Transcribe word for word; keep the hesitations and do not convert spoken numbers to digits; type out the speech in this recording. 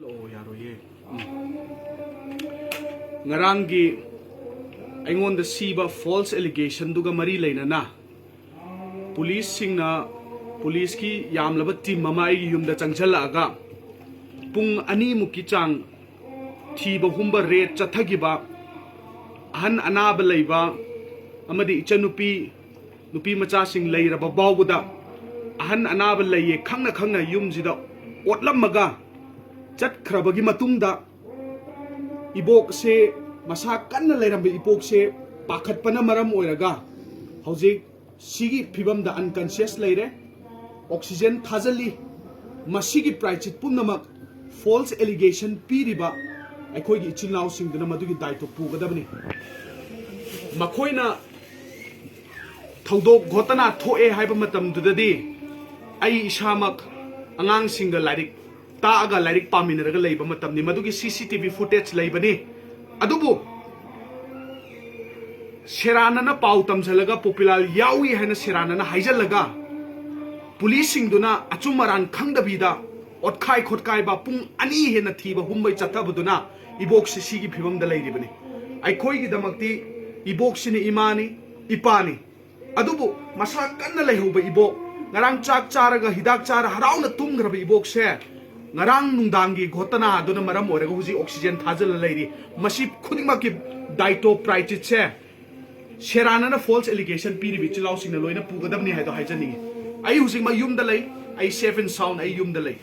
ꯑꯣ, ꯌꯥꯔꯣꯏꯌꯦ꯫ ꯎꯝ꯫ ꯉꯔꯥꯡꯒꯤ ꯑꯩꯉꯣꯟꯗ ꯁꯤꯕ false allegation ꯗꯨꯒ ꯃꯔꯤ ꯂꯩꯅꯅ ꯄꯨꯂꯤꯁꯁꯤꯡꯅ, ꯄꯨꯂꯤꯁꯀꯤ ꯌꯥꯝꯂꯕ team ꯑꯃ ꯑꯩꯒꯤ ꯌꯨꯝꯗ ꯆꯪꯁꯤꯜꯂꯛꯑꯒ ꯄꯨꯡ ꯑꯅꯤꯃꯨꯛꯀꯤ ꯆꯥꯡ ꯊꯤꯕ ꯍꯨꯝꯕ raid ꯆꯠꯊꯈꯤꯕ, ꯑꯍꯟ ꯑꯅꯥꯕ ꯂꯩꯕ ꯑꯃꯗꯤ ꯏꯆꯟꯅꯨꯄꯤ, ꯅꯨꯄꯤ ꯃꯆꯥꯁꯤꯡ ꯂꯩꯔꯕ ꯐꯥꯎꯕꯗ ꯑꯍꯟ ꯑꯅꯥꯕ ꯂꯩꯌꯦ ꯈꯪꯅ ꯈꯪꯅ ꯌꯨꯝꯁꯤꯗ ꯑꯣꯠꯂꯝꯃꯒ ꯆꯠꯈ꯭ꯔꯕꯒꯤ ꯃꯇꯨꯡꯗ, ꯏꯕꯣꯛꯁꯦ, ꯃꯁꯥ ꯀꯟꯅ ꯂꯩꯔꯝꯕ ꯏꯕꯣꯛꯁꯦ ꯄꯥꯈꯠꯄꯅ ꯃꯔꯝ ꯑꯣꯏꯔꯒ ꯍꯧꯖꯤꯛ ꯁꯤꯒꯤ ꯐꯤꯕꯝꯗ unconscious ꯂꯩꯔꯦ꯫ Oxygen ꯊꯥꯖꯤꯜꯂꯤ꯫ ꯃꯁꯤꯒꯤ ꯄ꯭ꯔꯥꯏꯆꯤꯠ ꯄꯨꯝꯅꯃꯛ false allegation ꯄꯤꯔꯤꯕ ꯑꯩꯈꯣꯏꯒꯤ ꯏꯆꯤꯜ ꯏꯅꯥꯎꯁꯤꯡꯗꯨꯅ ꯃꯗꯨꯒꯤ ꯗꯥꯏꯇꯣ ꯄꯨꯒꯗꯕꯅꯤ꯫ ꯃꯈꯣꯏꯅ ꯊꯧꯗꯣꯛ ꯘꯣꯇꯅꯥ ꯊꯣꯛꯑꯦ ꯍꯥꯏꯕ ꯃꯇꯝꯗꯨꯗꯗꯤ ꯑꯩ ꯏꯁꯥꯃꯛ ꯑꯉꯥꯡꯁꯤꯡꯒ ꯂꯥꯏꯔꯤꯛ ꯇꯥꯛꯑꯒ, ꯂꯥꯏꯔꯤꯛ ꯄꯥꯃꯤꯟꯅꯔꯒ ꯂꯩꯕ ꯃꯇꯝꯅꯤ꯫ ꯃꯗꯨꯒꯤ C C T V footage ꯂꯩꯕꯅꯤ꯫ ꯑꯗꯨꯕꯨ ꯁꯦꯔꯥꯟꯅꯅ ꯄꯥꯎ ꯇꯝꯁꯤꯜꯂꯒ, ꯄꯣꯄꯤꯂꯥꯜ ꯌꯥꯎꯏ ꯍꯥꯏꯅ ꯁꯦꯔꯥꯟꯅꯅ ꯍꯥꯏꯖꯤꯜꯂꯒ, ꯄꯨꯂꯤꯁꯁꯤꯡꯗꯨꯅ ꯑꯆꯨꯝ ꯑꯔꯥꯟ ꯈꯪꯗꯕꯤꯗ ꯑꯣꯠꯈꯥꯏ ꯈꯣꯠꯈꯥꯏꯕ, ꯄꯨꯡ ꯑꯅꯤ ꯍꯦꯟꯅ ꯊꯤꯕ ꯍꯨꯝꯕꯩ ꯆꯠꯊꯕꯗꯨꯅ ꯏꯕꯣꯛꯁꯤ ꯁꯤꯒꯤ ꯐꯤꯕꯝꯗ ꯂꯩꯔꯤꯕꯅꯤ꯫ ꯑꯩꯈꯣꯏꯒꯤꯗꯃꯛꯇꯤ ꯏꯕꯣꯛꯁꯤꯅ ꯏꯃꯥꯅꯤ, ꯏꯄꯥꯅꯤ꯫ ꯑꯗꯨꯕꯨ ꯃꯁꯥ ꯀꯟꯅ ꯂꯩꯍꯧꯕ ꯏꯕꯣꯛ, ꯉꯔꯥꯡ ꯆꯥꯛ ꯆꯥꯔꯒ, ꯍꯤꯗꯥꯛ ꯆꯥꯔ ꯍꯔꯥꯎꯅ ꯇꯨꯝꯈ꯭ꯔꯕ ꯏꯕꯣꯛꯁꯦ, ꯉꯔꯥꯡ ꯅꯨꯡꯗꯥꯡꯒꯤ ꯘꯣꯇꯅꯥ ꯑꯗꯨꯅ ꯃꯔꯝ ꯑꯣꯏꯔꯒ ꯍꯧꯖꯤꯛ oxygen ꯊꯥꯖꯤꯜꯂ ꯂꯩꯔꯤ꯫ ꯃꯁꯤ ꯈꯨꯗꯤꯡꯃꯛꯀꯤ ꯗꯥꯏꯇꯣ, ꯄ꯭ꯔꯥꯏꯆꯤꯠꯁꯦ ꯁꯦꯔꯥꯟꯅꯅ false allegation ꯄꯤꯔꯤꯕ ꯏꯆꯤꯜ ꯏꯅꯥꯎꯁꯤꯡꯅ ꯂꯣꯏꯅ ꯄꯨꯒꯗꯕꯅꯤ ꯍꯥꯏꯗꯣ ꯍꯥꯏꯖꯅꯤꯡꯉꯤ꯫ ꯑꯩ ꯍꯧꯖꯤꯛꯃꯛ ꯌꯨꯝꯗ ꯂꯩ꯫ ꯑꯩ safe and sound ꯑꯩ ꯌꯨꯝꯗ ꯂꯩ꯫